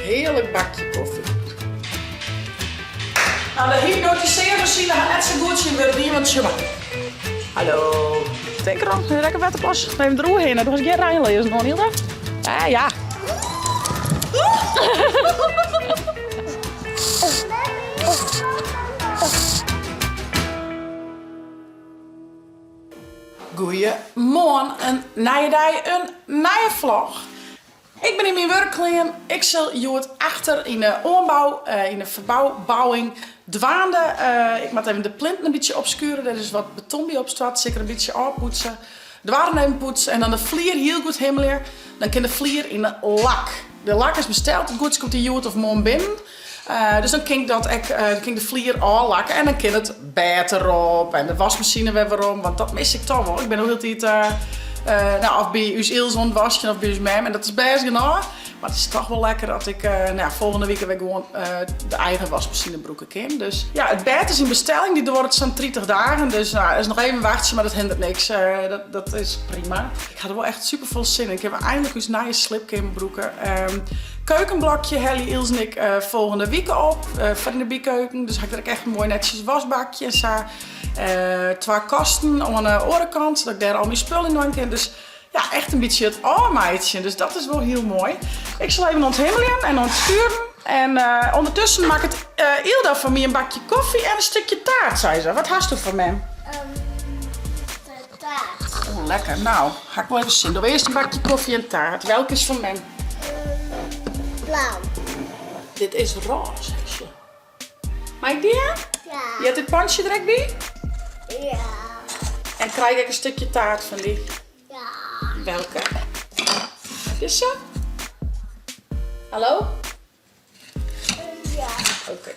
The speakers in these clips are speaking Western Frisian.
Hearlik bakje kofje. No, de hypnotisearmasine hat net sa goed syn wurk dien, want sjoch mar. Hallo. Tink derom, lekker wetterplas. Even deroerhinne. Do hast gjin reinleazen oan, Hilda? Eh, ja. Goeiemoarn, in nije dei, in nije vlog. Ik bin yn myn wurkklean. Ik sil hjoed achter yn de oanbou, yn de ferbouwing dwaande. Ik moat even de plinten in bytsje opskuren. Dêr is wat beton by opstoart. Sil ik der in bytsje ôfpoetse. Doarren even poetse en dan de flier hiel goed himmelje. Dan kin de flier yn de lak. De lak is besteld. It goedsje komt hjoed of moarn binnen. Dus dan kin ik dat ek, dan kin ik de flier ôflakke en dan kin it bêd derop en de waskmasine wer werom, want dat mis ik toch wol. Ik bin no hieltyd no, of by ús Ilse oan it waskjen of by ús mem en dat is bêst genôch. Mar it is toch wol lekker as ik no ja, folgjende wike wer gewoan de eigen waskmasine brûke kin. Dus ja, it bêd is yn bestelling, dy duorret sa'n 30 dagen, dus no, is noch even wachtsje, mar dat hindert niks. Dat is prima. Ik ha der wol echt super folle sin yn. Ik kin wer eindelijk ús nije sliepkeamer brûke. Keukenblokje helje Ilse en ik folgjende wike op foar yn de bykeuken. Dus ha ik der ek echt in moai netsjes waskbakje en sa. Twa kasten oan de oare kant, sadat ik dêr al myn spul yn dwaan kin. Dus ja, echt in bytsje it ôfmeitsjen. Dus dat is wol hiel moai. Ik sil even oan it himmeljen en oan it skuren. En ûndertusken makket Ylda foar my in bakje kofje en in stikje taart, sei se. Wat hasto foar mem? De taart. Oh, lekker. Nou, ha ik wol even sin. Doe earst in bakje kofje en taart. Welke is fan mem? Blau. Dit is rôze, hestje. Mei ik dy ha? Ja. Heart dit pantsje der ek by? Ja. En krij ik ek in stikje taart fan dy? Ja. Welke? Dizze? Hallo? Ja. Oké.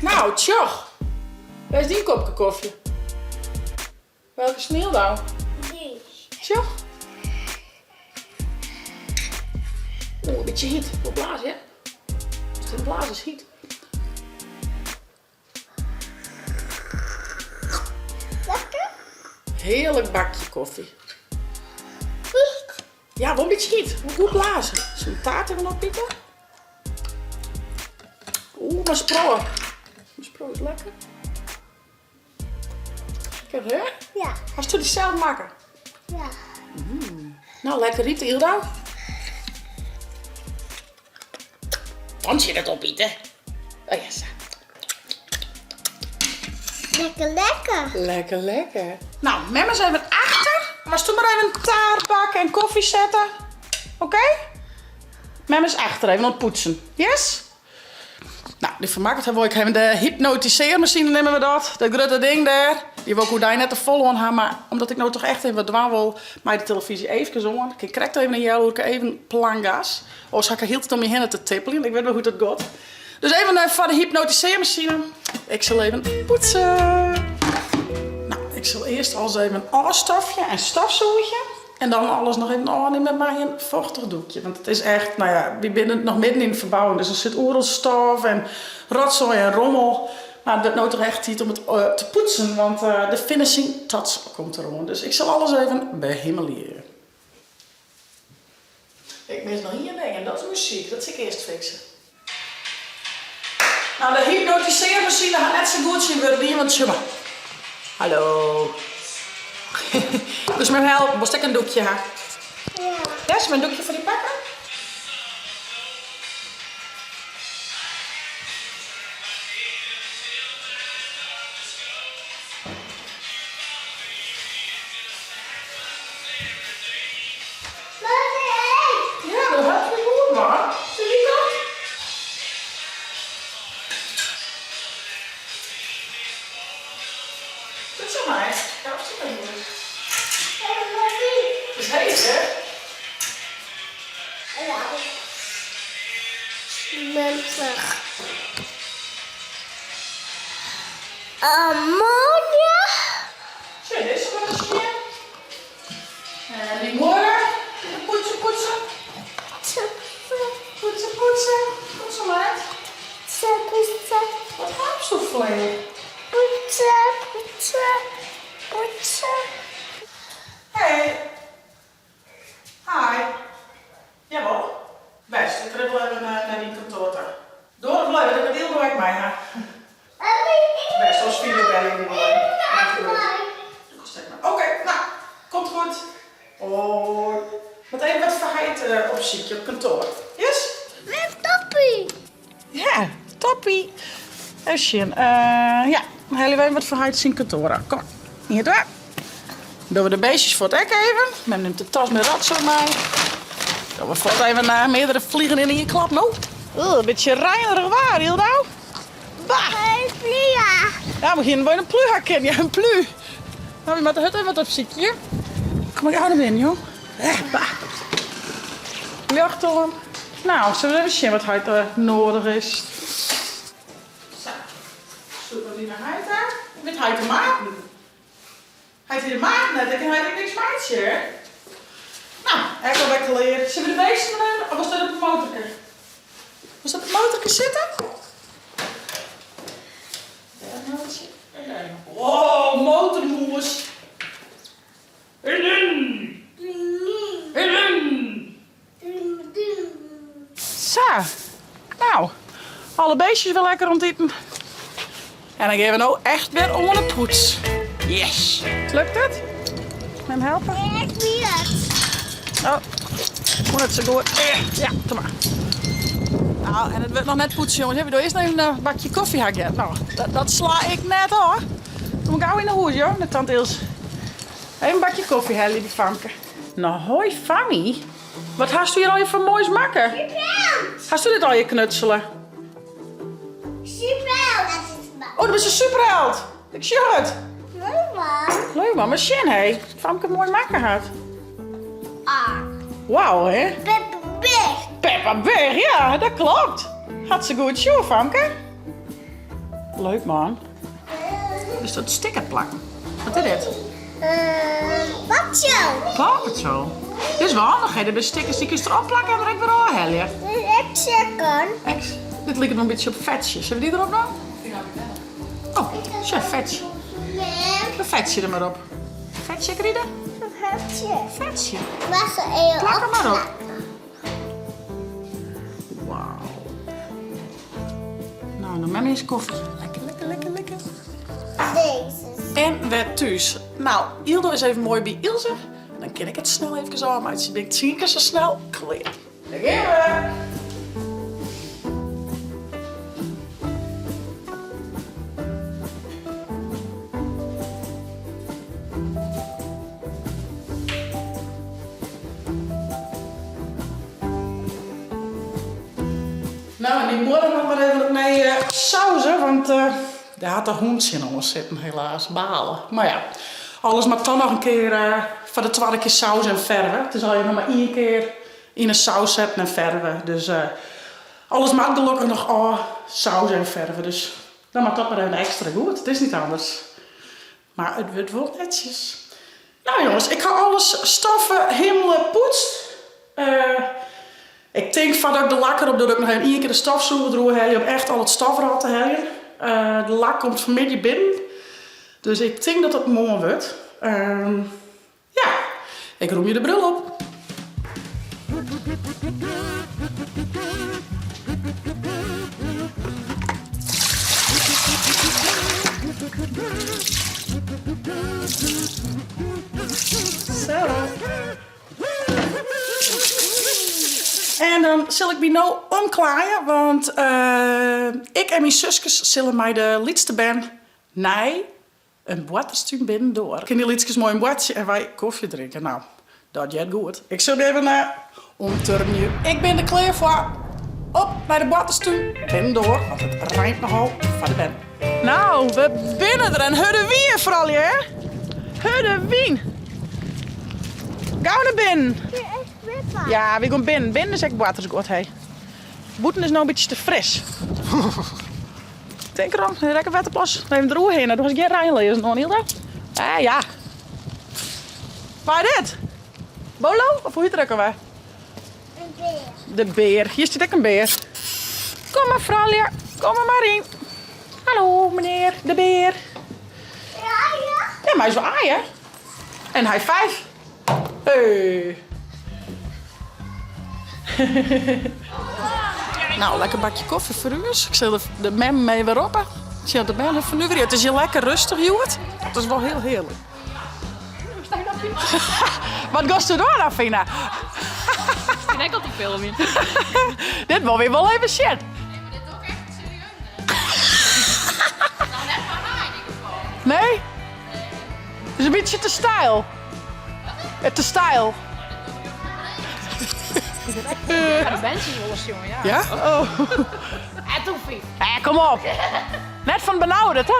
Nou, tsjoch. Wêr is dyn kopke kofje? Welke sniel dan? Dy. Tsjoch. Oeh, in bytsje hyt. Wol blaze, hè? Dit blaze is hyt. Lekker? Hearlik bakje kofje. Ja, wol in bytsje hyt. Wol goed blaze. Sil ik taart even opiten? Oeh, mar sproe. Mar sproe is lekker. Lekker, hè? Ja. Hasto dy sels makke? Ja. No, lekker ite, Ylda. Pantsje net opite. Oh ja, sa. Lekker, lekker. Lekker, lekker. Nou, mem is even achter. Moatst mar even taart bakke en kofje sette. Oké? Mem is achter, even oan it poetsen. Yes? Nou, dy fermakket wol ik even de hypnotisearmasine neame we dat. Dat grutte ding dêr. Dy wol ik oerdei net te folle oan ha, mar omdat ik no toch echt even wat dwaan wol, mei de telefyzje eefkes oan. Ik kin krekt even in healoerke even plangas. Oars ha ik hieltyd om my hinne te tippeljen. Ik wit wol hoe't dat giet. Dus even foar de hypnotisearmasine. Ik sil even poetse. Nou, ik sil earst alles even ôfstofje en stofsûgje. En dan alles noch even ôfnimme mei in fochtich doekje. Want it is echt, no ja, wy binne noch midden yn de ferbouwing, dus der sit oeral stof en rotsoai en rommel. Mar it wurdt no toch echt tiid om it te poetsen, want de finishing touch komt deroan. Dus ik sil alles even behimmelje. Ik mis noch ien ding en dat is muzyk. Dat sil ik earst fikse. No, de hypnotisearmasine hat net sa goed syn wurk dien, want sjoch mar. Hallo. Dus mem helpen, wolst ek in doekje ha? Ja. Ja, sil ik in doekje foar dy pakke? Ja, dat hat my goed, man. Sil ik dat? Goed zo, meid. Ja, of zit dat goed? Het is heet, hè? Ja. Muntig. Ammonia. Sjoch, dizze wat is skjin. En dy muorre, poetse, poetse. Poetse, poetse. Poetse, meid. Poetse. Wat hasto flean? Poetse, poetse, poetse. Hey. Hi. Jawol. Bêst, ik rin wol even nei dy. mei ha. Bêst, oars fine belje ik wol even. Oké, no, komt goed. Hoi. Moat even wat foar heit opsykje op kantoar. Yes? Met Toppie. Ja, Toppie. Even sjen. Ja, dan helje we even wat foar heit syn kantoar ôf. Kom, hier door. Dogge we de beestjes fuort ek even. Mem nimt de tas mei rotzooi mei. Dogge we fuort even uh, meardere vliegen in één klap. No, uh, in bytsje reinerich waar, Hildo. Bah! Een pluha. Ja, we beginnen bij een pluha kennen. Ja, een plu. Nou, we moeten het even wat opzoeken. Kom ik gauw naar binnen, joh. Eh, bah. Ljocht oan. Nou, zullen we even zien wat heit uh, nodig is. Zo. Zoek maar die naar heit aan. Wit heit de maat? Heit hie de maat net, ik kin heit ek niks meitsje, hè? Nou, ek al wer klear. Sille we de beesten der even, of wolst dat op it motorke? Wolst op it motorke sitte? Dêr in houtje en dêr in. Wow, motormoes! Helen! Helen! Sa, nou, alle beestjes wer lekker oan it iten. En dan gean we no echt wer oan 'e poets. Yes! Lukt it? Mem helpe? Ik wie it. Oh, koe net sa goed. Ja, kom mar. Nou, en it wurdt noch net poetsen, jonges. We dogge earst noch even in bakje koffie ha ik Nou, dat, dat sla ik net ôf. Kom gau yn 'e hûs, joh, nei tante Ilse. Even in bakje koffie helje by famke. Nou, hoi Fanny. Wat hasto hjir allegear foar moais makke? Superheld! Hasto dit allegear knutsele? Superheld! Oh, do bist in superheld! Ik sjoch it. Leuk man. Leuk man, mar sjen hé. Famke moai makke hat. Ah. Wauw hè? Peppa Pig. Peppa Pig, ja, dat klopt. Hat se goed sjoen, Famke. Leuk man. Is dat sticker plakken? Wat is dit? Paw Patrol. Paw Patrol. Dit is wel handig, hè? Dit binne stickers dy kinst derop plakke en der ek wer ôfhelje. Dit is ek sticker. Ek, dit liket wol in bytsje op fetsje. Sille we dy derop dwaan? Oh, sjoch, fetsje. Nee. In fetsje der mar op. Fetsje, Gride? Fetsje. Fetsje. Wacht even Plak hem mar op. Wauw. Nou, dan mem eens koffie. Lekker, lekker, lekker, lekker. Deze. En wer thús. Nou, Ildo is even moai by Ilse. Dan kin ik it snel efkes ôfmeitsje. Bin ik tsien kear sa snel klear. Dêr gean we! Nou, en dy muorre moat mar even opnij sauze, want dêr hat de hûn tsjinoan sitten, helaas. Bale. Mar ja, alles moat toch noch in kear foar de twadde kear sauze en ferve. It is allegear noch mar ien kear yn 'e saus setten en ferve, dus alles moat gelokkich noch ôf sauze en ferve. Dus dan moat dat mar even ekstra goed. It is niet anders. Mar it wurdt wol netsjes. Nou jongens, ik ha alles stoffe, himmele, poetst. Ik tink foardat ik de lak erop doe dat ik noch even ien kear de stofsûger deroer helje om echt al it stof derôf te heljen. De lak komt fanmiddei binnen, dus ik tink dat dat moarn wurdt. Ja, ik rûmje de brul op. Zo. En dan sil ik my no omklaaie, want ik en myn suskes sille mei de lytste bern nei in boarterstún binnendoar. Kin dy lytskes moai in boartsje en wy kofje drinke. Nou, dat heart goed. Ik sil my even omturnje. Ik bin der klear foar. Op nei de boarterstún binnendoar, want it reint nochal foar de bern. Nou, we binne der en hurde wyn froulju, hè? Hurde wyn. Gau nei binnen. Ja, wy gean binnen. Binnen is ek boartersguod, hé. Bûten is no in bytsje te fris. Tink derom, der rekke wetterplas even deroerhinne. Do hast gjin reinleazen oan, Hilda. Eh, ja. Wa dit? Bolo? Of hoe hjit er ek alwer? In bear. De bear. Hjir stiet ek in bear. Kom mar, froulju. Kom er mar yn. Hallo, menear de bear. Aaien? Ja, mei wol aaie. En high five. Hey. Nou, lekker bakje kofje foar ús. Ik sil de, de mem even roppe. Sjoch, de bern fernuverje. It is hjir lekker rêstich hjoed. Dat is wol hiel hearlik. Wat gasto dwaan dan, Fina? Ik ben ek al te filmjen. Dit wol wy wol even sjen. Nee, mar dit doe ik echt serieus net. Noch net foar har yn ieder gefal. Nee? Het is in bytsje te steil. Het te steil. Ja, de bandjes wollen sjonge, ja. Ja? Oh. En toen fiif. Eh, kom op. Net fan benauwd, hè?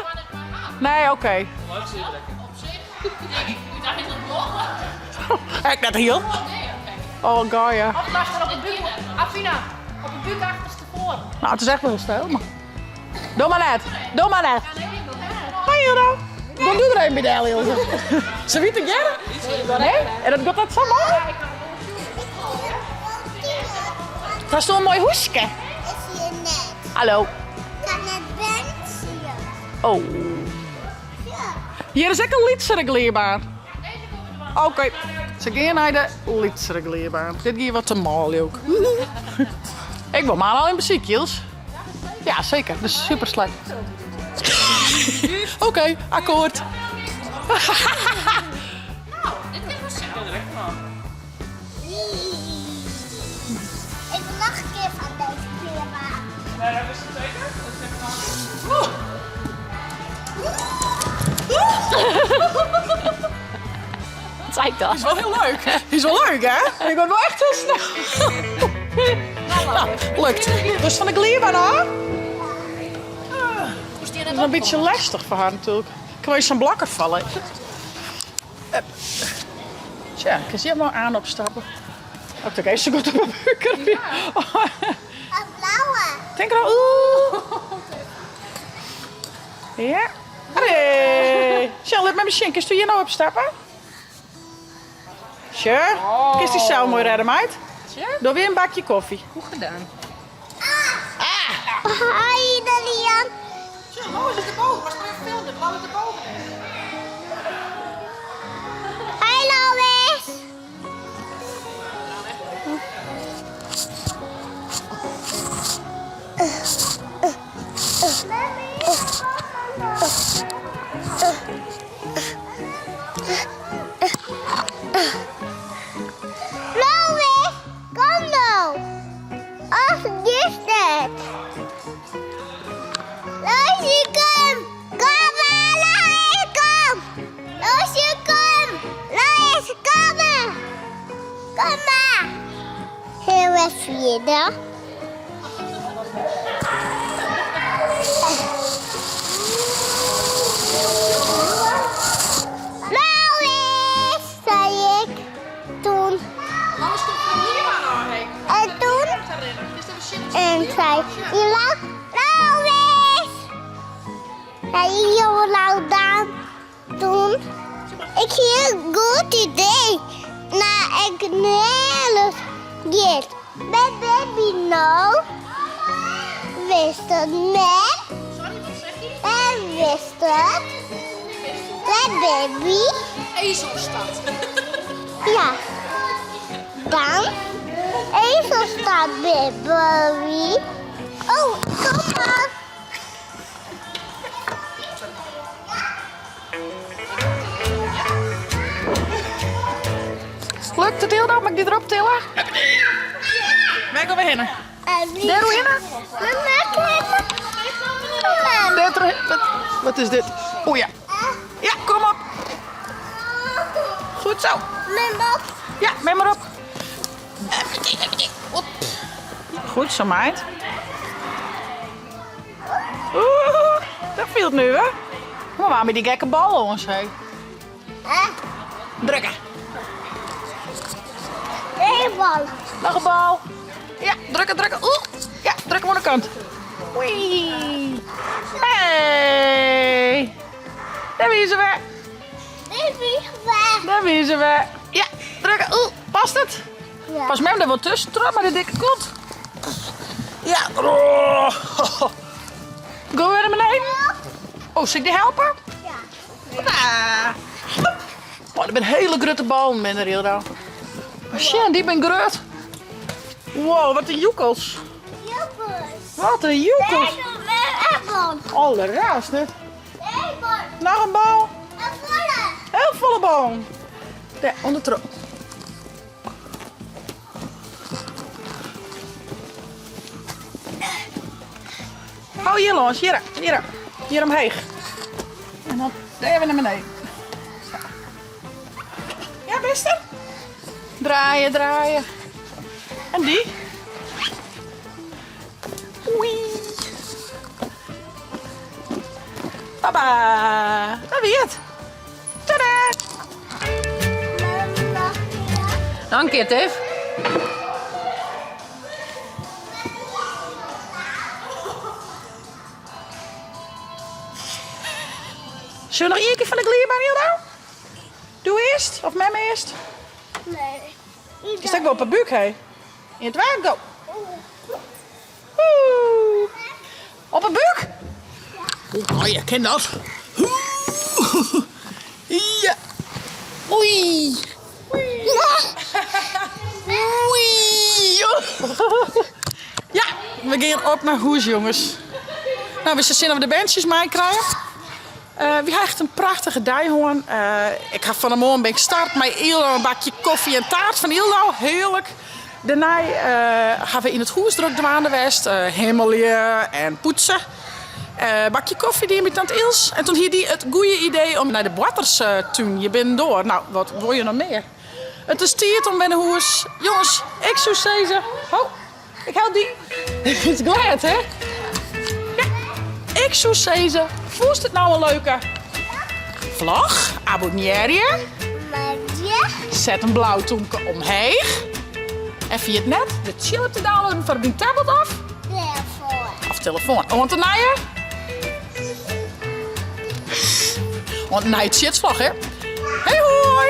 Nee, oké. Op sich, denk ik úteinlik wol. Ek net hiel. Nee, oké. Oh, Gaia. Of moatst der op de búk, Afina, op de búk achterstefoaren. Nou, it is echt wol hiel steil, mar. Doch mar net. Doch mar net. Hoi, Hilda. Dan doe der even by del, Ilse. Se wit it hearre. Nee? En dat giet dat sa maklik? Hast in moai húske? Is hier net. Hallo. Kan net bensje. Oh. Ja. Hjir is ek in lytsere glydbaan. Oké, se gean nei de lytsere glydbaan. Dit gie wat te mâl, leau ik. Ik wol mar al yn besykje, Ils. Ja, seker. De superslide. Oké, akkoard. Nou, dit kin wol sels. Ik wil noch in kear fan dizze glydbaan. Nee, dat is het zeker? Dat is echt Wat sei ik dan? Is wol hiel leuk. Is wol leuk, hè? Ik wurd wol echt hiel snel. Nou, lukt. Dus fan de glydbaan ôf? Dat is in bytsje lestich foar har natuerlik. Kin wol sa'n blokker falle. Hup. Tsja, kinst hjir mar oan opstappe. Oh, ik even sa goed op mijn buik. Een blauwe. Tink er al. Oeh. Ja. Hey. Sjoch, lit my sjen. Kinst hjir no opstappe? Sjoch. Kinst dysels moai rêde, meid? Doch wer in bakje kofje. Goed gedaan. Hoi, Dalian. Sjoch, no is it de boven. Was mar even filmje, dat it de boven is. Hoi, Lois. Lois, kom no. Of is dit? Loisje, kom. Kom maar, Lois, kom. Loisje, kom. Lois, kom maar. Kom maar. Heel even verder. Lois, zei ik toen. En toen en zei Ila, Lois! Zei heel dan toen. Ik zie een goed idee. Nou, ik nergens dit. Mijn baby nou wist het net. Sorry, wat zeg je? En wist het. Mijn baby. Ezelstad. Ja. Dan Ezelstad baby. Oh, kom maar. Lukt it hielendal? Moat ik dy derop tille? Wêr gean we hinne? Dêr hinne? Dêr wat, wat is dit? O ja. Ja, kom op. Goed zo. Ja, mem mar op. Goed zo, meid. Oeh, dat fielt nu, hè? Maar waarom die gekke bal ons, hè? Drukken. Eén bal. Noch in bal. Ja, drukke, drukke. Oeh. Ja, druk him oan de kant. Oei. Hey. Dêr wie se wer. Dêr wie wer. Dêr wie se wer. Ja, drukke. Oeh, past it? Ja. Past mem der wol tusken mei de dikke kont? Ja. Oh. Go wer nei beneden. Oh, sil ik dy helpe? Ja. Hoppa. Hop. Oh, der binne hiele grutte ballen binne der hjir al. Maar sjen, dy binne grut. Wow, wat in joekels. Joepels. Wat in joekels. Alderraast, hè? Noch in bal. Hiel folle ballen. Dêr, ûndertroch. Oh, hjir lâns, hjir, hjir, hjir omheech. En dan dêr wer nei beneden. Sa. Ja, bist der? Draaie, draaie. En dy? Oei. Baba. Dat wie it. Tada! Dank je, Tiff. Zullen we noch ien kear fan de glydbaan, Hilda? Doe earst of mem earst? Nee. Is dat wel op de buik, hè? 1, 2, go! Oeh. Op de buik? Oh, ja, ken dat. Ja. Oei. Oei. Ja, we gean op nei hûs, jonges. Nou, we sille sjen oft we de berntsjes meikrije. We ha echt in prachtige dei hân. Ik ha fan 'e moarn bin ik start mei Yldo in bakje kofje en taart fan Yldo. Hearlik. Dêrnei ha we yn it hûs drok dwaande west. Himmelje en poetse. Bakje kofje dien by tante Ils. En toen hie dy it goeie idee om nei de boarterstún hjir binnendoar. Nou, wat wol je noch mear? It is tiid om wer nei hûs. Jonges, ik soe sizze, ho, ik help dy. It is glêd, hè? Ja. Ik soe sizze, fûnst it no in leuke vlog? Abonnearje. Set in blau tûmke omheech. En ferjit net de tsjilp te downloaden foar op dyn tablet of Telefoan. Of telefoan. Oant de nije. Oant de nije tsjitsvlog, hè? Hey hoi!